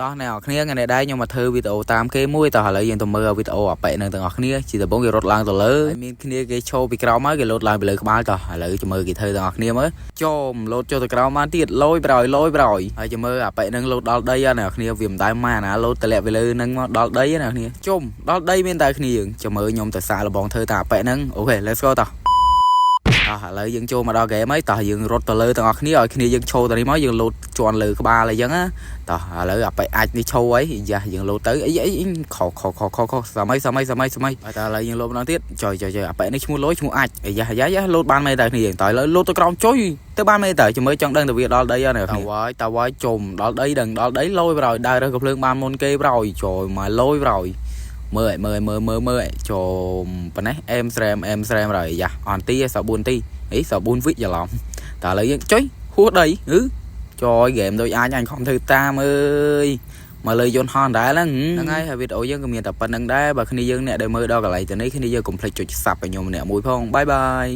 តោះអ្នកនរគ្នាថ្ងៃនេះដែរខ្ញុំមកធ្វើវីដេអូតាមគេមួយតោះឥឡូវយើងទៅមើលវីដេអូអាប៉ែនឹងទាំងអស់គ្នាជាដំបូងគេរត់ឡើងទៅលើហើយមានគ្នាគេឈរពីក្រោមមកគេលោតឡើងពីលើក្បាលតោះឥឡូវចាំមើលគេធ្វើទាំងអស់គ្នាមើលចូលលោតចូលទៅក្រោមបានទៀតលយប្រយលយប្រយហើយចាំមើលអាប៉ែនឹងលោតដល់ដីអ្នកនរគ្នាវាមិនដែលម៉ាណាលោតតម្លាក់ពីលើនឹងមកដល់ដីអ្នកនរគ្នាជុំដល់ដីមានតែគ្នាយើងចាំមើលខ្ញុំទៅសាកល្បងធ្វើតាអាប៉ែនឹង OK, let's go. តោះតោះឥឡូវយើងចូលមកដល់ហ្គេមហើយតោះយើងរត់ទៅលើទាំងអស់គ្នាឲ្យគ្នាយើងឈរទៅនេះមកយើងលោតជន់លើក្បាលអីចឹងណាតោះឥឡូវអាប៉ែអាចនេះឈរអីយ៉ាយើងលោតទៅអីអីខខខខខសម័យសម័យសម័យសម័យតែឥឡូវយើងលោតម្ដងទៀតចុយចុយចុយអាប៉ែនេះឈ្មោះលយឈ្មោះអាចអាយ៉ាយ៉ាយ៉ាលោតបានមែនតើគ្នាយើងតើឥឡូវលោតទៅក្រោមចុយទៅបានមែនតើចាំមើលចង់ដឹងទៅវាដល់ដីហើយតើវ៉ាយតើវ៉ាយជុំដល់ដីដឹងដល់ដីលយប្រយដើររើសកំភ្លើងបានមុនគេប្រយចុយមកលយប្រយមើលមើលមើលមើលមើលចូលប៉ុណ្ណេះអេមស្រែមអេមស្រែមហើយយ៉ាអនទីសល់4ទីអីសល់4វិច្រឡំតើឥឡូវយើងចុយហួសដីហឺចយហ្គេមដូចអាចអញខំធ្វើតាមអើយមកលើយន្តហោះដែរហ្នឹងហ្នឹងហើយហើយវីដេអូយើងក៏មានតែប៉ុណ្្នឹងដែរបើគ្នាយើងអ្នកដែលមើលដល់កន្លែងទៅនេះគ្នាយើងកុំភ្លេចចុច sub ឲ្យខ្ញុំម្នាក់មួយផង bye bye.